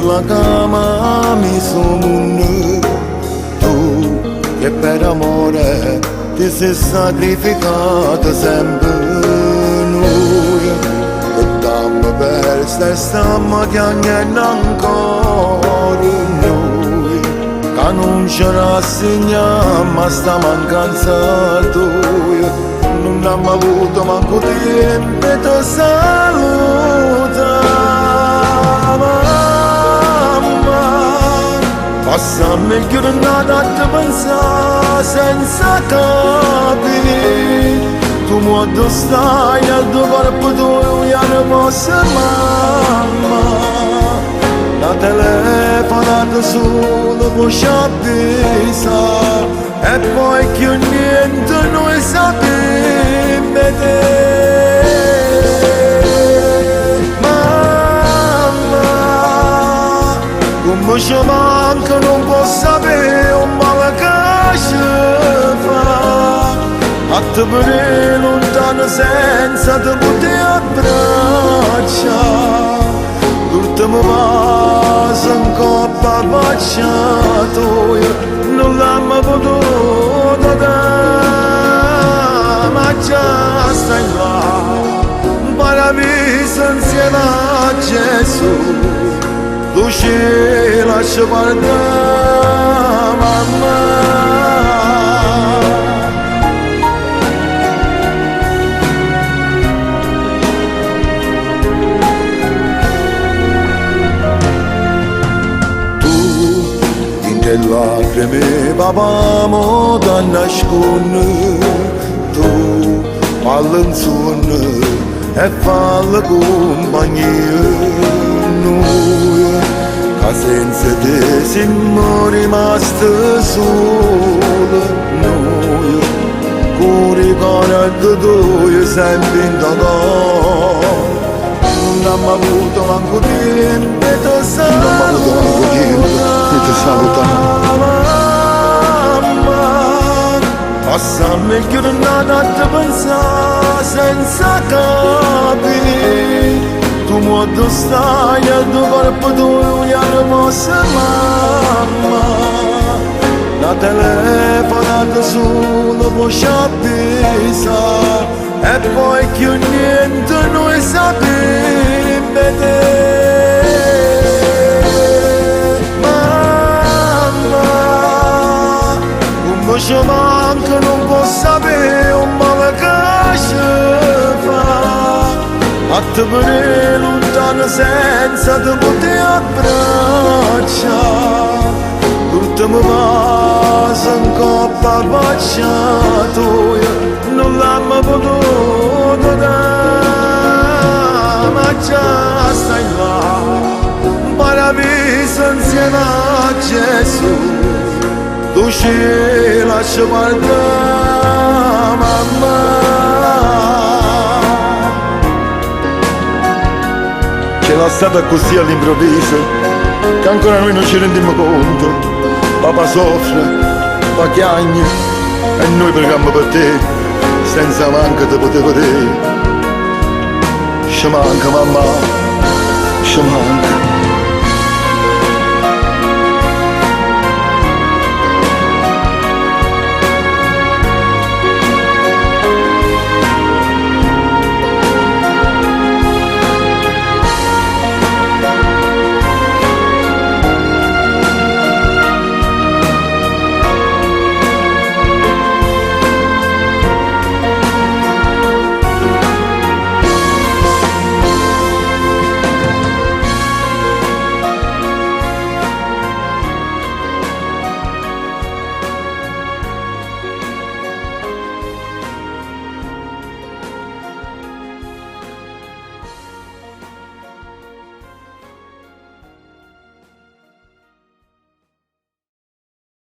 chella ca m'ha miso 'o munno. Tu che per amore ti sei sacrificata sempre nuje che t'ammo persa e stammo chiagnenno ancora nuje ca nun ce rassignammo a sta mancanza toja nun ammo avuto manco 'o tiempo 'e te salutà mamma Passamm' 'e ghiurnate a te pensà senza capì Tu mo addò stai addò 'o corpo tujo ja riposa mamma Na telefonata sola po' c'avvisà E poi cchiù niente nuje sapimm' 'e te Mamma Comme ce manca nun può sapè 'o male ca ce fa A te vedè luntano senza te putè abbraccià L'ultimo vaso 'ncopp' 'a faccia toja nun l'ammo potuto dà Ma già stai là 'mparaviso 'nsieme a Gesù Do cielo a ce guardà mamma. Tu dint' 'e lacrime 'e papà mo t'annascunne Tu parle 'nsuonno e falle cumpagnia Nuje ca senza 'e te simmo rimaste sule Nuje cu ricordo tuoje sempe 'int' 'o core Nun ammo avuto manco 'o tiempo 'e te Nun ammo avuto manco 'o tiempo 'e te salutà. Mamma, passamm' 'e ghiurnate a te pensà senza capì Tu mo addò stai addò 'o corpo tujo ja riposa mamma Na telefonata sola po' c'avvisà E poi cchiù niente nuje sapimm' 'e te Mamma Comme ce manca nun può sapè 'o male ca ce fa A te vedè luntano senza te putè abbraccià L'ultimo vaso 'ncopp' 'a faccia toja nun l'ammo potuto dà Ma già stai là 'mparaviso 'nsieme a Gesù Do cielo a ce guardà mamma. Ce lassato accussì all'improvviso, che ancora noi non ci rendiamo conto. Papà soffre, papà chiagne e noi pregammo per te, senza manco te poter vedere. Ce manca mammà, ce manca.